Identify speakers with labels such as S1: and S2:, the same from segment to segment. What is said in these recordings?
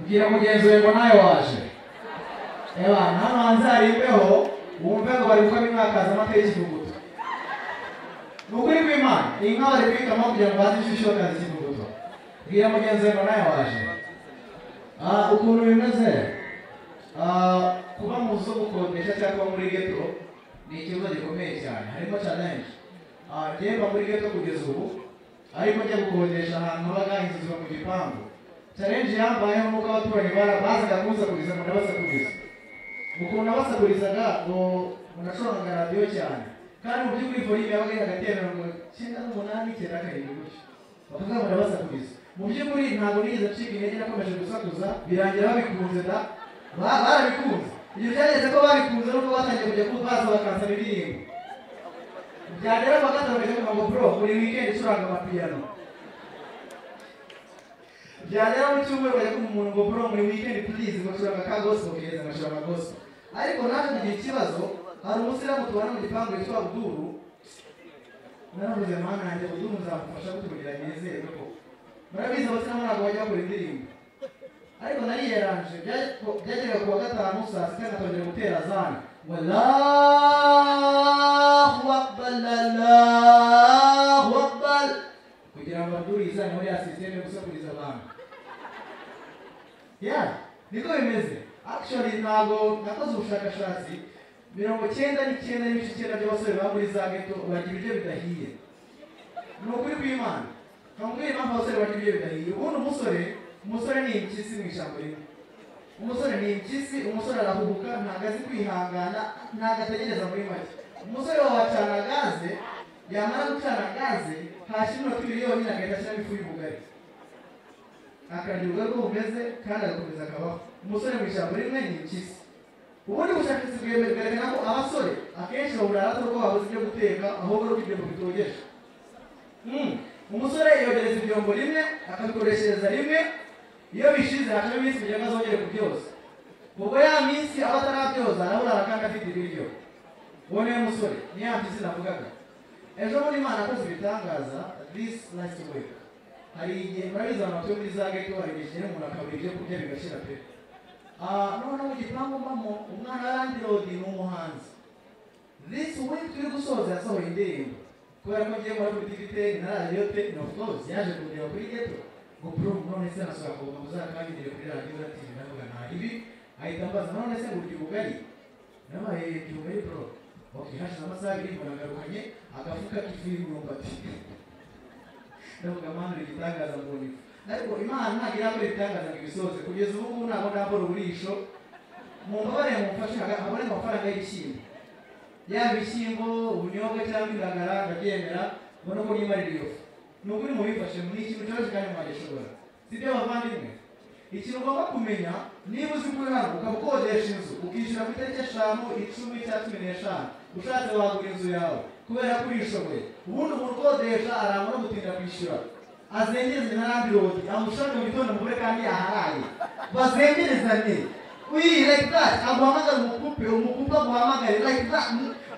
S1: Bwira mugenzi wawe ngo nawe waje. Eba hano hanze hari imbeho, wumve ngo bari gukama inka hakaza amata y'ikivuguto. Ni ukuri kw'Imana, iyi nka bari kuyikama kugira ngo baze inshyushyu bakaza ikivuguto. Bwira mugenzi wawe ngo nawe waje. Ukuntu bimeze, kuba mu nzu zo gukodesha cyangwa kuba muri ghetto ni ikibazo gikomeye cyane, harimo challenge. Njyewe mba muri ghetto kugeza ubu, ariko njya gukodesha ahantu habaga inzu ziba mu gipangu. Challenge yambayeho nuko abaturanyi bazaga kunsakuriza ngo ndabasakuriza. Ukuntu nabasakurizaga ngo nacuranga radiyo cyane, kandi mu by'ukuri volume yabaga iri hagati ya 98 97 gutyo, bakavuga ngo ndabasakuriza. Mu by'ukuri ntabwo nigeze ncika intege, nakomeje gusakuza birangira babikunze da, barabikunze. Ibyo byageze ko babikunze nuko batangiye kujya baza bakansaba indirimbo. Byagera kwa gatanu bakajya kuvuga ngo bro buri weekend ucuranga amapiyano. Byagera mu cyumweru bajya kumva umuntu ngo bro muri weekend please ngo curanga ka gospel keza, ngacuranga gospel. Ariko naje kugira ikibazo, hari umusiramu tubana mu gipangu witwa Abduru. Naravuze mana yanjye Abduru nzamufasha gute kugira nezerwe koko. Murabizi abasilamu ntabwo bajya bakora indirimbo. Ariko nariyeranje, byageraga kuwa gatanu saa sita ngatongera gutera azana. Allahu Akbar, Allahu Akbar, kugira ngo Abduru yizane muri ya system yo gusakuriza abantu. Yeah, niko bimeze. Actually ntabwo nakoze ubushakashatsi, 99.9 by'abasore baba muri za ghetto barya ibiryo bidahiye. Ni ukuri kw'Imana. Nkubwire impamvu abasore barya ibiryo bidahiye. Ubundi umusore ni impyisi mu ijambo rimwe. Umusore ni impyisi, umusore arahubuka, ntabwo azi kwihangana, ntabwo ategereza muri make. Umusore wawe acana gaze, yamara gucana gaze, hashyira iminota ibiri yonyine agahita ashyiramo ifu y'ubugari. Akarya ubugari uko bumeze kandi agakomeza akabaho. Umusore mu ijambo rimwe ni impyisi. Ubundi bushakashatsi bwerekana ko abasore akenshi baburara atari uko babuze ibyo guteka, ahubwo ari uko ibyombo bitogeje. Umusore yogereza ibyombo rimwe, akabikoreshereza rimwe, iyo bishize hacamo iminsi kugira ngo azongere kubyoza. Ubwo ya minsi aba atarabyoza araburara kandi afite ibiryo. Uwo niwe musore, ni ya mpyisi navugaga. Ejo bundi Imana yakoze ibitangaza this last week. Hari igihe murabizi abantu batuye muri za ghetto, hari igihe kigera umuntu akabura ibyo kurya bigashira pe. Noneho mu gipangu mbamo umwana wa landlord ni umuhanzi. This week turi gusoza yasohoye indirimbo. Kubera ko ngiye nkora kuri TV ten na radiyo ten, of course yaje kundeba kuri ghetto. Ngo bro none se nasohoka ngo muzakangire kuri radiyo na TV, ndavuga nta ibi. Ahita ambaza none se ngo urya ubugari? Nabaye urya ubugari bro. Okay, hashize amasaha abiri mbona ngarukanye agafuka k'ifu y'imyumbati. Ndavuga Mana uri igitangaza mbonye ifu. Ariko Imana ntabwo irakora ibitangaza ngo ibisoze. Kugeza ubu ngubu ntabwo ndabona uburisho. Mumbabarire mumfashe haboneke amafaranga y'ibishyimbo. Yaba ibishyimbo, ubunyobwa cyangwa indagara ndabyemera, mbona uko nimarira iyo fu. Ni ukuri mubifashe, ni ikintu cyoroshye kandi mwagishobora. Si byo bavandimwe? Ikintu ugomba kumenya, niba uzi ko uri hano ukaba ukodesha inzu, ukishyura ku itariki 5, 10 cyangwa 15, ushatse wagura inzu yawe kubera ko urishoboye. Ubundi umuntu ukodesha arangwa no gutinda kwishyura, azengerezanye na landlord, amushaka mu gitondo mugure kandi yaharaye, bazengerezanye. Oui, like that. Aguhamagara umukupe, umukupe aguhamagare like that.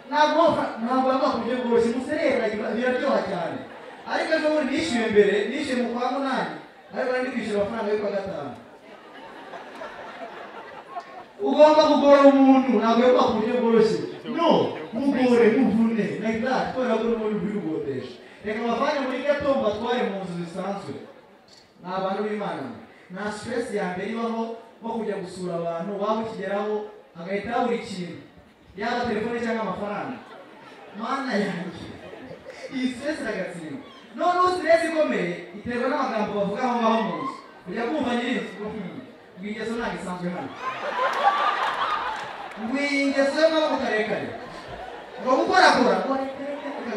S1: Ntabwo ntabwo ku buryo bworoshye, muserere like that, biraryoha cyane. Ariko ejo bundi nishyuye mbere, nishyuye mu kwa 8, ariko nari ndi kwishyura amafaranga y'ukwa 5. Ugomba kugora umuntu, ntabwo yagomba ku buryo bworoshye. No, mugore, muvune, like that, kubera ko n'ubundi uri gukodesha. Reka bavane muri ghetto mbatware mu nzu zisanzwe. Ni abantu b'Imana. Nta stress ya mbere ibaho nko kujya gusura abantu, waba ukigeraho hagahita habura ikintu, yaba telefone cyangwa amafaranga. Mana yanjye, iyi stress iragatsindwa. Noneho stress ikomeye iterwa n'amagambo bavuga aho ngaho mu nzu. Ujya kumva nyir'inzu ngo ingeso ntabwo isanzwe hano, ngo iyi ngeso y'amaboko karekare, ngo gukorakora, ngo reka reka reka,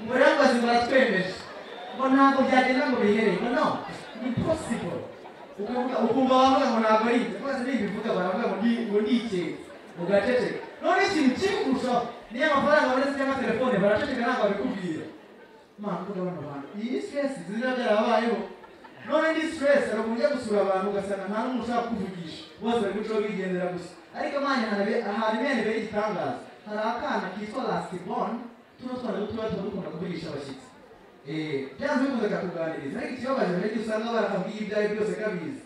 S1: ngo rero ngo baratwemeje, ngo ntabwo byagenda ngo bihere, ngo no, impossible. Ukavuga ukumva bavuga ngo ntabwo ari ibyo, rwose nibivuga baravuga ngo ngo ndikeka, ugaceceka. None ikintu kibi kurushaho, niyo amafaranga abonetse cyangwa telefone baraceceka ntabwo babikubwira. Mana mvuga bano bantu, iyi stress ziba byarabayeho. None ni stress, hari ukuntu ujya gusura abantu ugasanga nta n'umuntu ushaka kukuvugisha, bose bari gucaho bigendera gusa. Ariko Imana ahantu Imana ibereye igitangaza. Hari akana kitwa last born, tuno twana dutoya tuba dukunda kuvugisha abashyitsi. Byanze bikunze kakuganiriza, ariko ikibabaje hari igihe usanga barakabwiye ibyawe byose kabizi.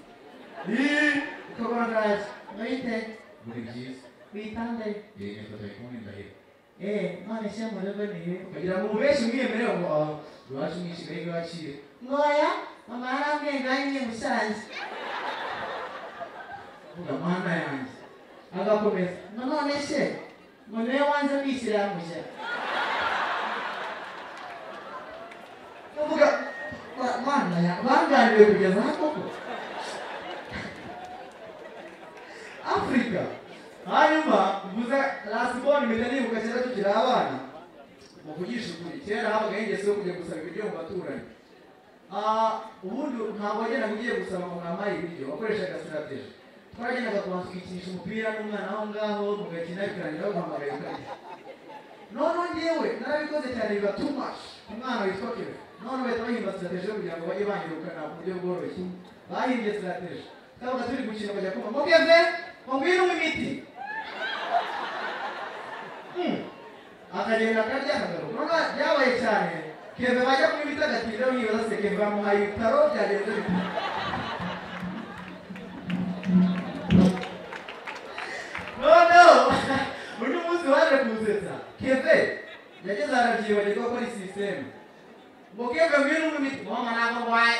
S1: Ukabona ndaje mwite muri byiza witande yego tayikuni ndahiro none se mu rugo ni ukagira ngo ubeshi mwiyemerere ngo iwacu ni Kigali bwakire ngoya mama yarambwiye ngo ngiye Musanze vuga mana yanjye agakomeza none se ngo niwe wanze kwisiramuza uvuga mana ya banganiriye kugeza aha koko Afrika hanyuma mvuze last born mpita nibuka kera tukiri abana mu kugisha ukuri kera habaga ingeso yo kujya gusaba ibiryo mu baturanyi. Ubundi ntabwo wagendaga ugiye gusaba ngo mwampaye ibiryo, wakoreshaga strategy. Twaragendaga kubanza ukikinisha umupira n'umwana aho ngaho mugakina bikarangira baguhamagaye ukarya. Noneho njyewe narabikoze cyane biba too much ku mwana witwa Kevin. None bahita bahimba strategy kugira ngo bajye banyirukana ku buryo bworoshye. Bahimbye strategy. Twabaga turi gukina bajya kumva ngo Kevin ngo ngwino unywe imiti. Akagenda akarya akagaruka. None byabaye cyane Kevin bajya kunywa imiti agatinda yibaza se Kevin bamuhaye ibitaro byagenze bite. Noneho undi munsi waje kunsetsa Kevin yageze arabyibagirwa ko ari sisiteme. Ngo Kevin ngwino unywe imiti, mama ntabwo ndwaye.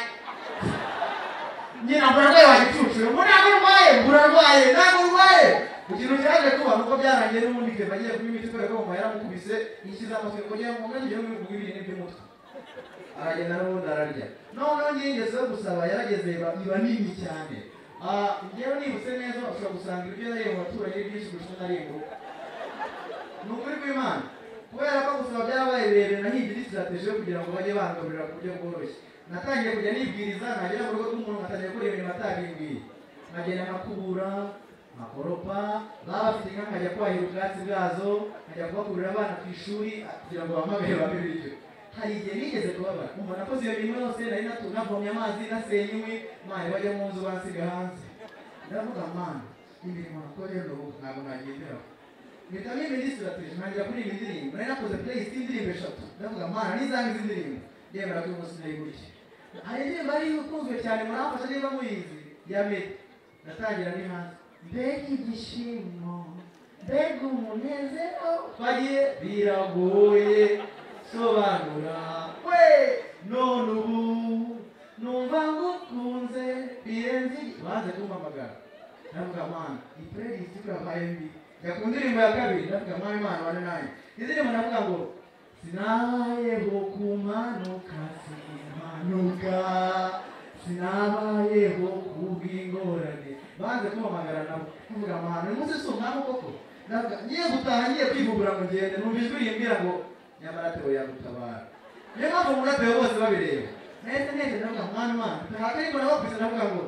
S1: Nyina murarwaye wa gicucu, ngo ntabwo ndwaye, murarwaye, ntabwo ndwaye. Ikintu cyaje kuba nuko byarangiye n'ubundi Kevin agiye kunywa imiti kubera ko mama yaramukubise yishyize amatwi ngo ngiye ngo ngiye kunywa ibinini by'umutwe. Aragenda n'ubundi ararya. Noneho ngiye ingeso yo gusaba yarageze iba nini cyane. Njyewe nibutse neza ushobora gusanga ibyo nariye mu baturanyi ari byinshi kurusha nariye mu rugo. Ni ukuri kw'Imana. Kubera ko gusaba byarabaye birebire nahimbye indi strategy yo kugira ngo bajye bangaburira ku buryo bworoshye. Natangiye kujya nibwiriza nagera mu rugo rw'umuntu nkatangira gukora imirimo atabimbwiye. Nkagenda nkakubura, nkakoropa, baba bafite inka nkajya kwahira ubwatsi bwazo, nkajya kubakurira abana ku ishuri kugira ngo bampamagare bampe ibiryo. Hari igihe nigeze kubabara, umva nakoze iyo mirimo yose nari navomye amazi nasenye inkwi, mani bajya mu nzu bansiga hanze. Ndavuga mana, imirimo nakoreye ubu ntabwo nagenderaho. Mpita mpimba indi strategy ntangira kuririmba indirimbo. Nari nakoze playlist y'indirimbo 3. Ndavuga mana nizanga izi ndirimbo, ndemera ko uyu munsi nari gutya. Hari indirimbo ari ikunzwe cyane muramfasha niba muyizi ya Meddy. Ndatangira ndi hanze. Mbega ibyishimo, mbega umunezero, twagiye biragoye sobanura we none ubu numva ngukunze birenze banze kumpamagara. Ndavuga mana iyi playlist irabaye mbi. Njya ku ndirimbo ya kabiri ndavuga mana Imana bane nanjye. Indirimbo ndavuga ngo sinabayeho kumanuka simanuka sinabayeho kubw'ingorane. Banze kumpamagara nabo ndavuga mana uyu munsi si umwami koko. Ndavuga ngiye gutaha ngiye kwivugura ngo ngende numva ijwi rimbwira ngo nyamara Theo yagutabara. Niyo mpamvu umuntu Theo bose babireba. Nahise ntekereza ndavuga mwana Imana nta karirimbo nabakubise ndavuga ngo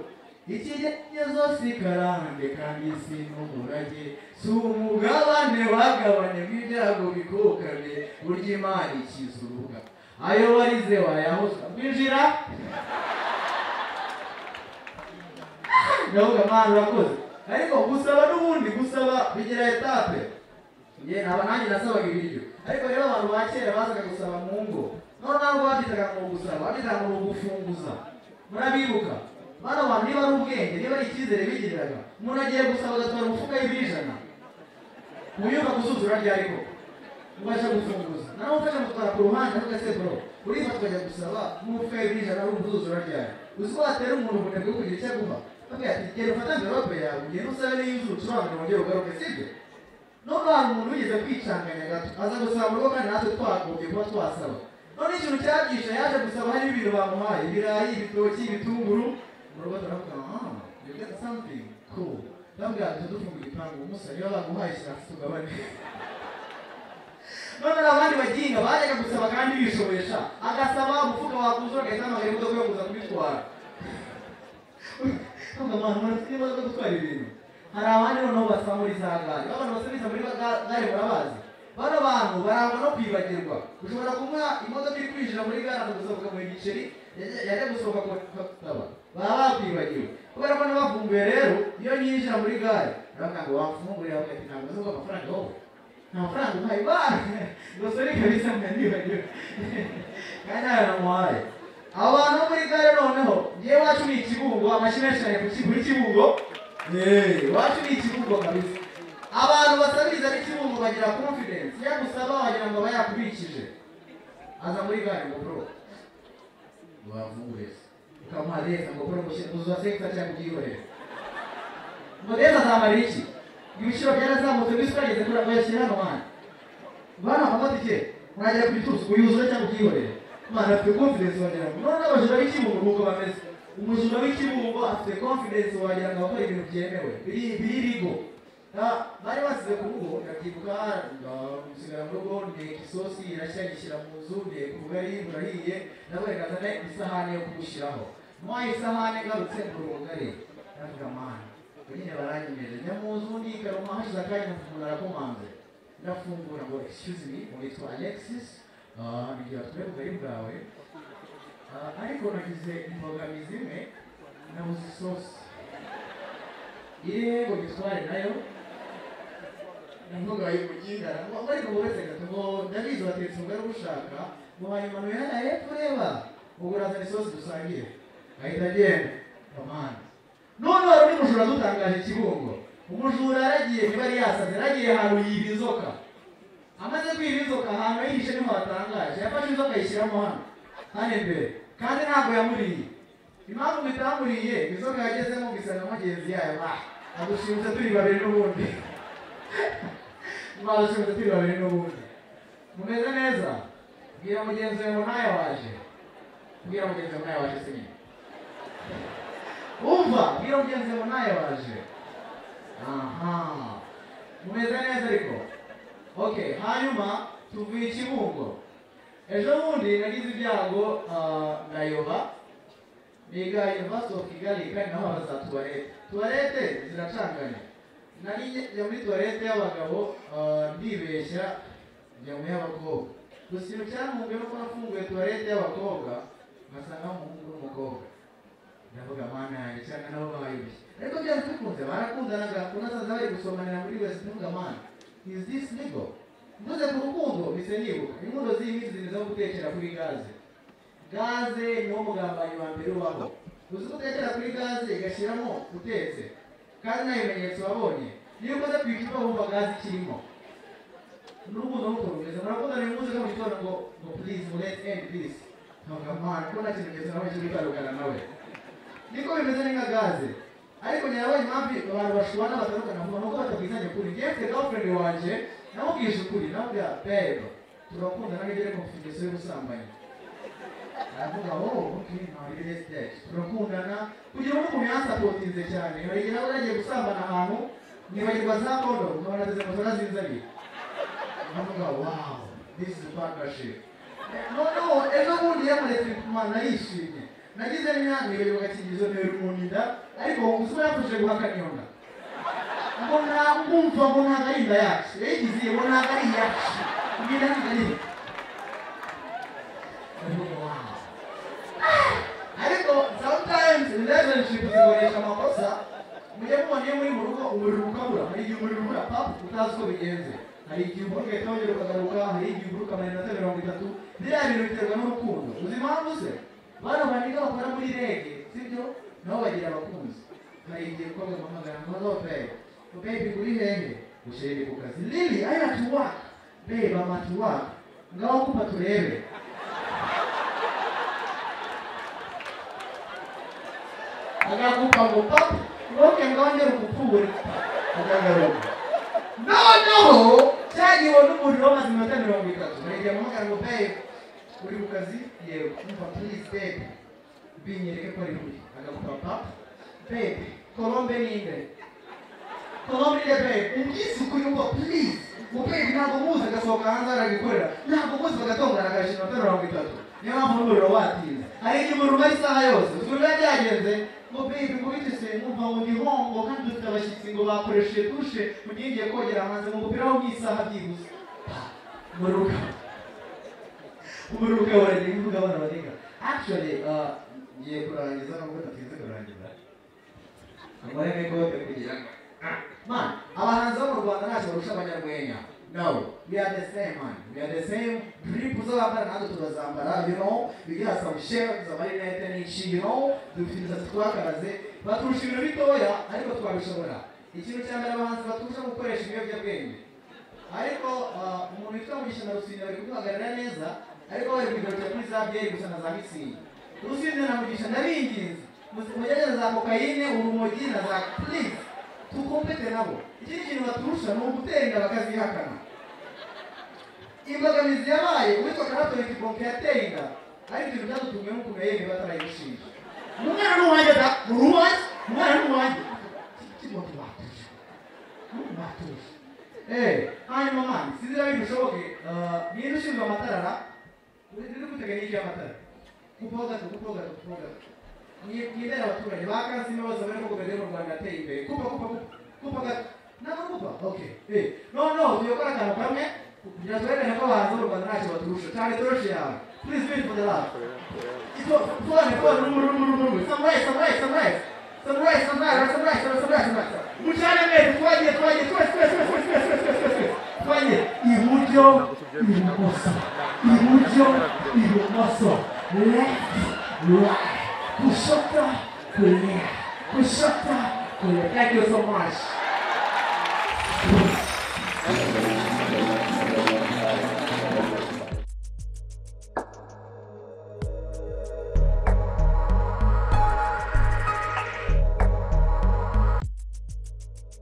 S1: ikigezo si karande kandi si n'umurage si umugabane wagabanye w'ibyago bikokame burya Imana ikiza urubuga ayo warize wayahoza kwinjira. Ndavuga Mana urakoze. Ariko gusaba n'ubundi gusaba bigira etape. Njye naba nanjye nasabaga ibiryo. Ariko rero abantu ba kera bazaga gusaba mu ngo. None ntabwo babyitaga ngo gusaba, babyitaga ngo gufunguza. Murabibuka? Bano bantu niba ari ubwenge, niba ari icyizere bigiriraga, umuntu agiye gusaba agatwara umufuka w'ibiro 100. Muyumva kuzuzura ryari koko? Ubasha gufunguza. Naramufasha mutwara ku ruhande avuga se bro, urifata ukajya gusaba umufuka w'ibiro 100 urumva uzuzura ryari? Uzi ko watera umuntu ubunebwe bwo kugira icyo aguha? Avuga ati genda ufate envelope yawe, ugende usabe n'iyo uzura ucurange wongere ugaruke, sibyo? None hari umuntu wigeze kwicanganya gato, aza gusaba mu rugo kandi natwe twagombye kuba twasaba. None ikintu cyabyishe yaje gusaba harimo ibintu bamuhaye, ibirayi, ibitoki, ibitunguru. Mu rugo turavuga you get something cool. Ndavuga ati dufunga igipangu umusa niba baguhaye shyira tugabane. None abandi baginga bajyaga gusaba kandi bishoboyesha, agasaba umufuka wakuzura agahita ahamagara imodoka yo kuza kubitwara. Ntabwo abantu bafite imodoka gutwara ibintu. Hari abandi noneho basaba muri za gare, abantu basabiriza muri gare murabazi. Bano bantu barangwa no kwibagirwa. Ushobora kumuha imodoka iri kwinjira muri gare akagusaba ukamuha igiceri, yajya gusohoka akagusaba. Baba bakwibagiwe. Kubera ko nabavumbuye rero, iyo nyinjira muri gare, baravuga ngo wamfungurira, bavuga ati ntabwo uzi ko amafaranga wowe. Nta mafaranga umpaye, ba! Ngo sorry kabisa mwandibagiwe. Kandi ntayo namuhaye. Abo bantu bo muri gare noneho ngewe wacu ni Ikibungo, amashyi menshi cyane kuri Kibungo. Iwacu ni Ikibungo kabisa. Abantu basabiriza n'Ikibungo bagira confidence, iyo agusaba wagira ngo aba yakubikije. Aza muri gare ngo bro wavungure se, ukamuha deza ngo bro uzuza sekta cyangwa ubyihorere. Ngo deza azamarira iki? Ibiciro byarazamutse, mbese urageze kuri ngo yashyire hano mwana. Bana amatike uragera ku gitutu uyuzure cyangwa ubyihorere. Mwana afite confidence wagira ngo none abajura b'Ikibungo nuko bameze. Umujura w'Ikibungo afite confidence wagira ngo akora ibintu byemewe biri rigo. Bari basize ku rugo, ndabyibuka nsigara mu rugo nteka isosi irashya nyishyira mu nzu, nteka ubugari burahiye, ndavuga reka nzane isahani yo kubushyiraho. Muhaye isahani ngarutse mbura ubugari, ndavuga mana nyine baranyemeje. Njya mu nzu ndikaruma, hashize akanya umuntu arakomanze, ndafungura ngo excuse me, witwa Alexis, ngira twe ubugari bwawe, ariko nagize imbogamizi imwe, nabuze isosi iri ngo gitware nayo. Ndavuga y'umugingara ngo ariko uretse gato ngo ndabizi watetse ubugari ubushaka, ngo hanyuma nuhera hepfo ureba ubwo urazana isosi dusangire. Ahita agenda amana. None wari undi mujura dutangaje Kibungo. Umujura yaragiye, niba yari yasaze, yaragiye ahantu yiba inzoka. Amaze kwiba inzoka ahantu yihishe niho hatangaje. Yafashe inzoka ayishyiramo hano imbere, kandi ntabwo yamuriye. Impamvu bitamuriye, inzoka yagezemo ngo isanga mugenzi yayo, adushimutse turi babiri n'ubundi. Badushimutse turi babiri n'ubundi. Mumeze neza? Bwira mugenzi wawe ngo nawe waje. Bwira mugenzi wawe nawe waje se nyine. Umva, bwira mugenzi wawe nawe waje. Aha. Mumeze neza ariko? Okay, hanyuma tuvuye Ikibungo. Ejo bundi nagize ibyago ndayoba. Niga University of Kigali kandi naho habaza tuwarete. Tuwarete ziracanganye. Nari njya muri tuwarete y'abagabo ndibeshya njya mu y'abakobwa. Gusa ikintu cyantunguye nuko nafunguye tuwarete y'abakobwa ngasanga umuhungu n'umukobwa. Ndavuga mana yanjye cyangwa nabo bayobye. Ariko byanze bikunze barakundanaga, kunasaza bari gusomanira muri wese. Ndavuga mana, is this legal? Mvuze ku rukundo mpise nibuka inkundo z'iyi minsi zimeze nko gutekera kuri gaze. Gaze niwo mugambanyi wa mbere ubaho. Uzi ko utekera kuri gaze igashyiramo utetse, kandi nta bimenyetso wabonye. Niyo ukoze ku icupa wumva gaze ikirimo. N'urukundo nuko rumeze. Murakundana uyu munsi mu gitondo ngo please let's end this. Ntabwo mana ko nta kimenyetso nawe cyo gutandukana nawe. Niko bimeze ni nka gaze. Ariko nyarabonye impamvu abantu bashwana batandukana vuba nuko batabwizanye ukuri. Njyewe mfite girlfriend wanjye namubwije ukuri, namubwira babe turakundana n'ibyo ariko mfite ingeso y'ubusambanyi. Aravuga oh okay now it is that. Turakundana kugira ngo umuntu yansapotinze cyane. Hari nawe nagiye gusambana ahantu nibagirwa za condom nkabona nateze moto nazinzaniye. Ndavuga wow this is a partnership. Noneho ejo bundi yamuretse kumana yishimye. Nagize n'imyaka nibagirwa agakingirizo ntera umuntu inda, ariko ubuzima yafashije guhakana iyo nda. Ngo ntabwo ngo ntabwo ari inda yacu. Yayigize ngo ntabwo ari iyacu. Inda ntabwo ari iye. Ndavuga wow. Ariko sometimes relationship zikoresha amakosa. Mujye mubona iyo muri mu rugo umuriro ukabura. Hari igihe umuriro ubura pap utazi uko bigenze. Hari igihe ubura ugahita wongera ukagaruka, hari igihe ubura ukamara iminota 30. Biriya bintu biterwa n'urukundo. Uzi impamvu se? Bano baniga bakora muri REG, sibyo? Nabo bagira abakunzi. Hari igihe umukobwa amuhamagara ngo hello babe. Baby uri hehe? Ushyire ku kazi. Lily, I am at work. Babe, I'm at work. Ngaho kupa turebe. Agakupa ngo pap, ngoke ngongere ukupfure. Akagaruka. Noneho cyagiwe n'umuriro wamaze iminota 30. Hari igihe amuhamagara ngo babe, uri ku kazi? Yego. Umva please babe, binyereke ko ari uri. Agakupa pap. Babe, Colombe ninde? Colombe ninde babe? Umbwize ukuri umva please. Ngo babe ntabwo muzi, agasohoka hanze aragikorera. Ntabwo muzi, bagatongana agashira iminota 30. Niyo mpamvu n'umuriro watinze. Hari igihe umuriro umara isaha yose. Uzi biba byagenze ngo babe ngo bite se, nkumva ngo ndi hongo kandi dufite abashyitsi ngo bakoresheje dushe, mu gihe ngiye kogera hanze ngo umupira wo mu isaha byibuze. Umuriro ukabura imvuga abana baniga. Actually ngiye kurangiza nubwo natinze kurangiza. Amaheme kote kugira ngo man, abahanzi bo mu Rwanda ntacyo barusha abanyarwenya. No, We are the same, man. We are the same. Drip z'abambara natwe turazambara, you know. We got some shades, amarinete n'iki, you know. Dufite imisatsi twakaraze. Baturusha ibintu bitoya, ariko twabishobora. Ikintu cya mbere abahanzi baturusha gukoresha ibiyobyabwenge. Ariko umuntu witwa Mugisha na Rusine bari kuduhagarara neza, ariko bari kugarukira kuri za byeri gusa na za mitsingi. Rusine na Mugisha ndabinginze, mugerageze za kokayine, urumogi na za please, tukompete nabo. Ikindi kintu baturusha ni ugutera inda bakazihakana. Imbogamizi yabaye uwitwa Clapton Kibonke yateye inda, ariko ibintu byadutunguye n'ukuntu yemeye batarayimushinja. Umwana ni uwanjye da, uri uwanjye, umwana ni uwanjye. Kibonke batuje, batuje. Hanyuma mani, sinzi niba bishoboke, niba ushinzwe amatara, uri guteganya iki y'amatara? Kupaho gato, kupaho gato, kupaho gato. Mwibere abaturage ba Kansiime bose bari mu mu Rwanda yateye imbere. Kupa, kupa, kupa, kupa gato. Ntabwo kupa? Okay. No, no, tugiye gukora akantu kamwe kugira twerekane ko abahanzi b'u Rwanda ntacyo baturusha. Cyane toroshe yawe. Please do it for the love. Phone, phone, rumu, rumu, rumu, rumu. Some rice, some rice, some rice. Some rice, some rice, some rice, some rice, some rice. Mucane mwese, twagiye, twagiye, twese, twese, twese, twese, twese, twese, twese. Twagiye. Iburyo, ibumoso. Iburyo, ibumoso. Left, right. Kushoto, kulia. Kushoto, kulia. Thank you so much.